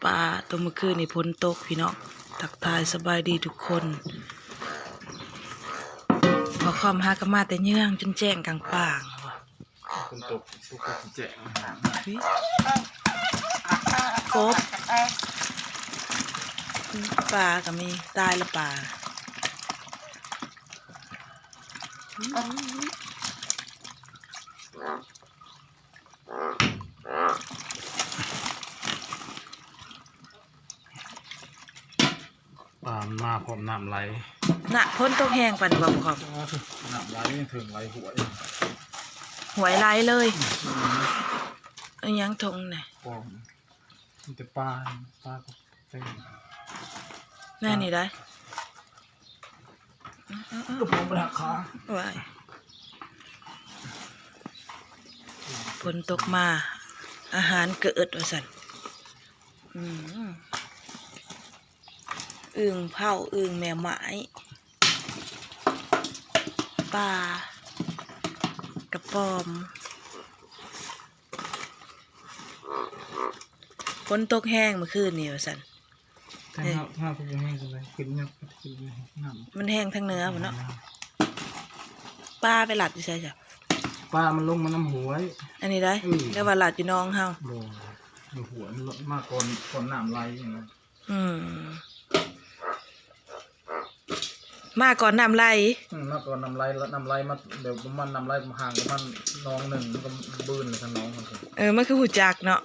ປາ ຕົວມື້ຄືນນີ້ຝົນຕົກພີ່ນ້ອງ. ທັກທາຍສະບາຍດີທຸກຄົນ. ບໍ່ຄອມຫາກໍມາແຕ່ເຍືອງຈົນແຈ້ງກາງປາງ. ຝົນຕົກ ຕົກກໍຊິແຈ້ງ. ອຸ້ຍ ກົບ ປາກໍມີ ຕາຍລະປາ. ປາມັນມາພ້ອມນ້ຳໄຫຼ. ນະ ຝົນຕົກແຮງປານນີ້ບໍ່ ພໍ່ຄອມ? ໂອ້ ນ້ຳໄຫຼ ເຖິງໄຫຼຫ້ວຍ ຫ້ວຍໄຫຼເລີຍ. ອືມ ອີຫຍັງຖົງນະ? ປອມ ມີແຕ່ປາ ປາກັບເຕັມ ແນວນີ້ໄດ໋. ກະປອມໄປຫາຂາ ວ້າຍ ຝົນຕົກມາ ອາຫານເກີດວ່າຊັ້ນ. ອືມ ອຶ່ງເຜົາ ອຶ່ງແມ່ໄມ້ ປາກະປອມ. ຝົນຕົກແຮງມື້ຄືນນີ້ວ່າຊັ້ນ. ທາງເຮົາ ທາງເຮົາກໍບໍ່ແຮງປານໃດ ຂຶ້ນຍັບຂຶ້ນນ້ຳ ມັນແຮງທາງເໜືອພຸ້ນເນາະ. ປາໄປຫຼັດຢູ່ໃສຊະ? ປາມັນລົງມານຳຫ້ວຍ ອັນນີ້ໄດ໋. ອືມ ແຕ່ວ່າຫຼັດຢູ່ໜອງເຮົາ ບໍ່ ຢູ່ຫ້ວຍ ມັນມາກ່ອນ ກ່ອນນ້ຳໄຫຼນະ. ອືມ ມາກ່ອນນ້ຳໄຫຼ. ອືມ ມາກ່ອນນ້ຳໄຫຼ ແລ້ວນ້ຳໄຫຼມາ ແບບປະມານນ້ຳໄຫຼຫ່າງປະມານໜອງໜຶ່ງ ມັນກໍບືນໄປທາງໜອງມັນ. ເອີ ມັນຄືຮູ້ຈັກເນາະ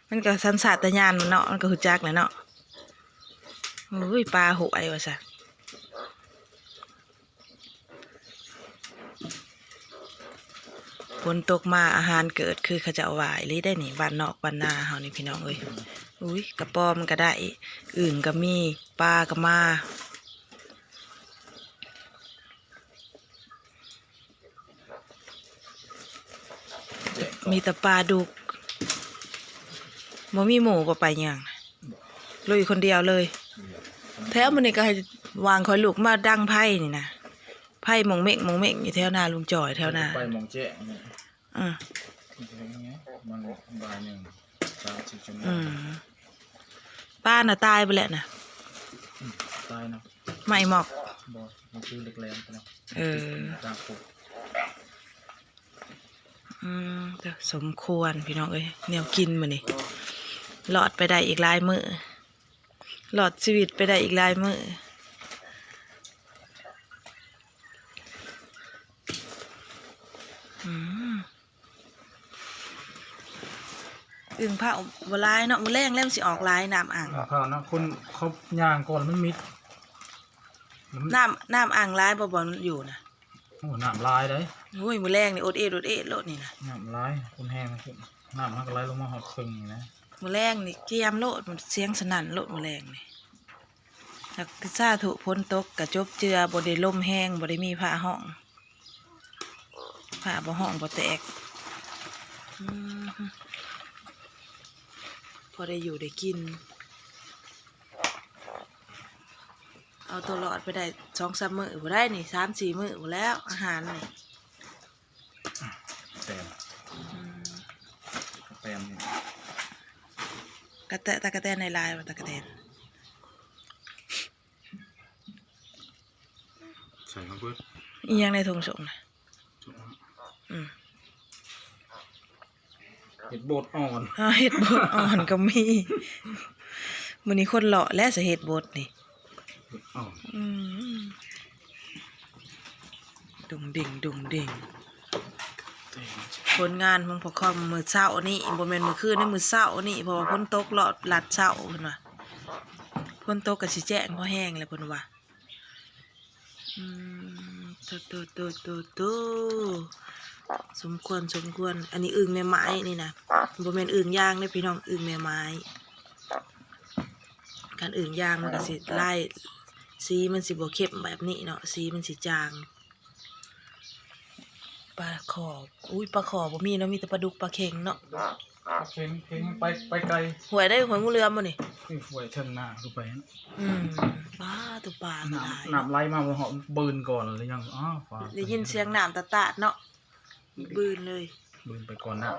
ມັນກໍສັນຊາດຕະຍານມັນເນາະ ມັນກໍຮູ້ຈັກແຫຼະເນາະ. ໂອ້ຍ ປາຫ້ວຍວ່າຊະ. ຝົນຕົກມາອາຫານເກີດ ຄືເຂົາເຈົ້າວ່າອີ່ຫຼີໄດ໋ນີ້ ບ້ານນອກບ້ານນາເຮົານີ້ພີ່ນ້ອງເອີຍ. ອຸ້ຍ ກະປອມກໍໄດ້ ອຶ່ງກໍມີ ປາກໍມາ ມີແຕ່ປາດຸກ. ບໍ່ມີໝູ່ບໍ່ໄປຫຍັງ ລຸຍຄົນດຽວເລີຍ. ແຖວມື້ນີ້ກໍໃຫ້ຫວ່າງຂ້ອຍລຸກມາດັງໄຟນີ້ນະ ໄຟໝົງເໝັງ ໝົງເໝັງຢູ່ແຖວນາລຸງຈອຍ ແຖວນາ ໄປໝ່ອງແຈ້ງນີ້. ອື ມັນບ່າຍໜຶ່ງ ສາມສີ່ຊົ່ວໂມງ. ອືມ ປານະຕາຍໄປແລ້ວນະ. ອືມ ຕາຍນະ ໄໝ້ໝອກ. ບໍ່ ມັນຄືເຫຼັກແຫຼມໄປແລ້ວ. ເອີ ກາງໂຄກ. ອືມ ສົມຄວນພີ່ນ້ອງເອີຍ ແນວກິນມື້ນີ້ ລອດໄປໄດ້ອີກຫຼາຍມື້ ລອດຊີວິດໄປໄດ້ອີກຫຼາຍມື້. ອືມ ອຶ່ງເຜົາບໍ່ຫຼາຍເນາະ ມື້ແລງແລ້ວມັນຊິອອກຫຼາຍ ນ້ຳອ່າງ. ອຶ່ງເຜົານະ ຄົນເຂົາຍ່າງກ່ອນມັນມິດ. ນ້ຳ ນ້ຳອ່າງຫຼາຍບໍ່ ບ່ອນຢູ່ນະ? ໂອ້ ນ້ຳຫຼາຍເດ້. ໂອ້ຍ ມື້ແລງນີ້ອົດເອດ ອົດເອດໂລດນີ້ນະ. ນ້ຳຫຼາຍ ຄົນແຮງຂຶ້ນ ນ້ຳມັນກໍໄຫຼລົງມາຮອດເຄິ່ງນີ້ນະ. ມື້ແລງນີ້ກຽມໂລດ ມັນສຽງສະໜັ່ນໂລດມື້ແລງນີ້. ສາທຸ ຝົນຕົກກະຈົບເຈືອ ບໍ່ໄດ້ລົມແຮງ ບໍ່ໄດ້ມີຟ້າຮ້ອງ ຟ້າບໍ່ຮ້ອງບໍ່ແຕກ. ອືມ ພໍໄດ້ຢູ່ໄດ້ກິນ ເອົາຕົວລອດໄປໄດ້ສອງສາມມື້ພຸ້ນໄດ໋ນີ້ ສາມສີ່ມື້ພຸ້ນແລ້ວ ອາຫານນີ້. ແຕນ ອືມ ແຕນນີ້ ກະແຕ ຕະກະແຕນຫຼາຍໆ ວ່າຕະກະແຕນ. ໃສ່ມາເບິດ ອີ່ຫຍັງໃນຖົງສົງນະ? ຖົງ ອືມ ເຫັດໂບດອ່ອນ. ອ່າ ເຫັດໂບດອ່ອນກໍມີ. ມື້ນີ້ຄົນເລາະແຫຼະ ສະເຫັດໂບດນີ້. ເຫັດອ່ອນ ອືມ ດົງເດັງ ດົງເດັງ. ຜົນງານຂອງພໍ່ຄອມມື້ເຊົ້ານີ້ ບໍ່ແມ່ນມື້ຄືນເດ້ ມື້ເຊົ້ານີ້ ເພາະວ່າຝົນຕົກເລາະລັດເຊົ້າເພິ່ນວ່າ ຝົນຕົກກໍຊິແຈ້ງພໍແຮງແຫຼະເພິ່ນວ່າ. ອືມ ໂຕ ໂຕ ສົມຄວນ ສົມຄວນ. ອັນນີ້ອຶ່ງແມ່ໄມ້ນີ້ນະ ບໍ່ແມ່ນອຶ່ງຢາງເດ້ພີ່ນ້ອງ ອຶ່ງແມ່ໄມ້. ຄັນອຶ່ງຢາງມັນກໍຊິລາຍ ສີມັນຊິບໍ່ເຂັ້ມແບບນີ້ເນາະ ສີມັນຊິຈາງ. ປາຂໍ ອຸ້ຍ ປາຂໍບໍ່ມີເນາະ ມີແຕ່ປາດຸກປາເຂັງເນາະ. ປາເຂັງ ເຂັງໄປ ໄປໄກ. ຫ້ວຍໃດ ຫ້ວຍງູເຫຼືອມບໍ່ນີ້? ນີ້ຫ້ວຍເທິງນາຄືໄປ. ອືມ ປາ ຕົວປາກໍຫຼາຍ ນ້ຳ ນ້ຳໄຫຼມາບໍ່ຮອດ ບືນກ່ອນແລ້ວຍັງ. ອ້າວ ປາ ໄດ້ຍິນສຽງນ້ຳຕາດໆເນາະ ບືນເລີຍ ບືນໄປກ່ອນນ້ຳ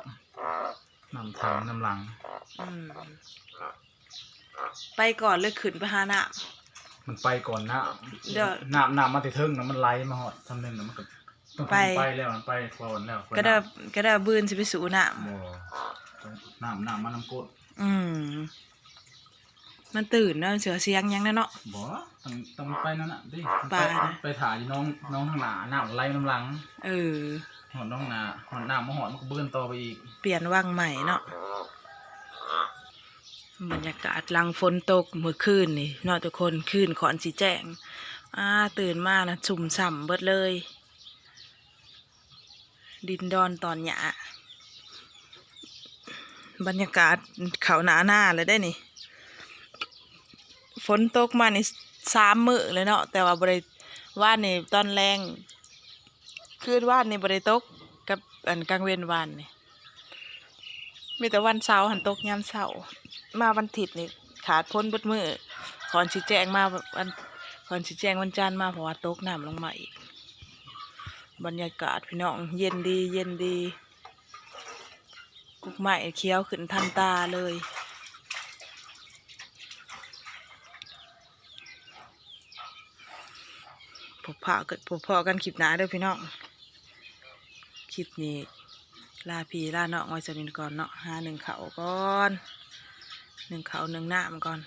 ນ້ຳທາງນ້ຳຫຼັງ. ອືມ ໄປກ່ອນ ຫຼືຂຶ້ນໄປຫານ້ຳ? ມັນໄປກ່ອນນ້ຳ ເດີ ນ້ຳ ນ້ຳມາແຕ່ເທິງນະ ມັນໄຫຼມາຮອດສ່ຳໜຶ່ງນະ ມັນກໍຕ້ອງໄປ ໄປແລ້ວ ມັນໄປກ່ອນແລ້ວ ກະໄດ້ ກະໄດ້ບືນຊິໄປສູ້ນ້ຳ. ບໍ່ ນ້ຳ ນ້ຳມານຳກົ້ນ. ອືມ ມັນຕື່ນເນາະ ເສຍ ສຽງຫຍັງແດ່ເນາະ. ບໍ່ ຕ້ອງ ຕ້ອງໄປນັ້ນນະຕິ ປານະ ໄປຖ້າຢູ່ໜອງ ໜອງທາງໜ້າ ນ້ຳໄຫຼນຳຫຼັງ. ເອີ ຮອດໜອງໜ້າ ຮອດນ້ຳມາຮອດ ມັນກໍບືນຕໍ່ໄປອີກ ປ່ຽນວັງໃໝ່ເນາະ. ບັນຍາກາດຫຼັງຝົນຕົກມື້ຄືນນີ້ເນາະທຸກຄົນ ຄືນກ່ອນຊິແຈ້ງ ອາ ຕື່ນມານະຊຸ່ມຊ່ຳເບິດເລີຍ ດິນດອນຕອນຫຍ້າ. ບັນຍາກາດເຂົ້າໜ້ານາແລ້ວເດ້ນີ້ ຝົນຕົກມານີ້ສາມມື້ແລ້ວເນາະ ແຕ່ວ່າບໍ່ໄດ້ ວານນີ້ຕອນແລງ ຄືນວານນີ້ບໍ່ໄດ້ຕົກ ກັບອັນກາງເວັນວານນີ້ ມີແຕ່ວັນເສົາຫັ້ນຕົກຍາມເຊົ້າ ມາວັນທິດນີ້ຂາດຝົນເບິດມື້ ກ່ອນຊິແຈ້ງມາວັນ ກ່ອນຊິແຈ້ງວັນຈັນມາ ເພາະວ່າຕົກນ້ຳລົງມາອີກ. ບັນຍາກາດພີ່ນ້ອງ ເຢັນດີ ເຢັນດີ ກົກໄມ້ຂຽວຂຶ້ນທັນຕາເລີຍ. ພົບພໍ້ກັນ ພົບພໍ້ກັນຄລິບໜ້າເດີພີ່ນ້ອງ. ຄລິບນີ້ລາພີ່ລານ້ອງໄວ້ສ່ຳນີ້ກ່ອນເນາະ ຫາໜຶ້ງເຂົ້າກ່ອນ ໜຶ້ງເຂົ້າໜຶ້ງນ້ຳກ່ອນ.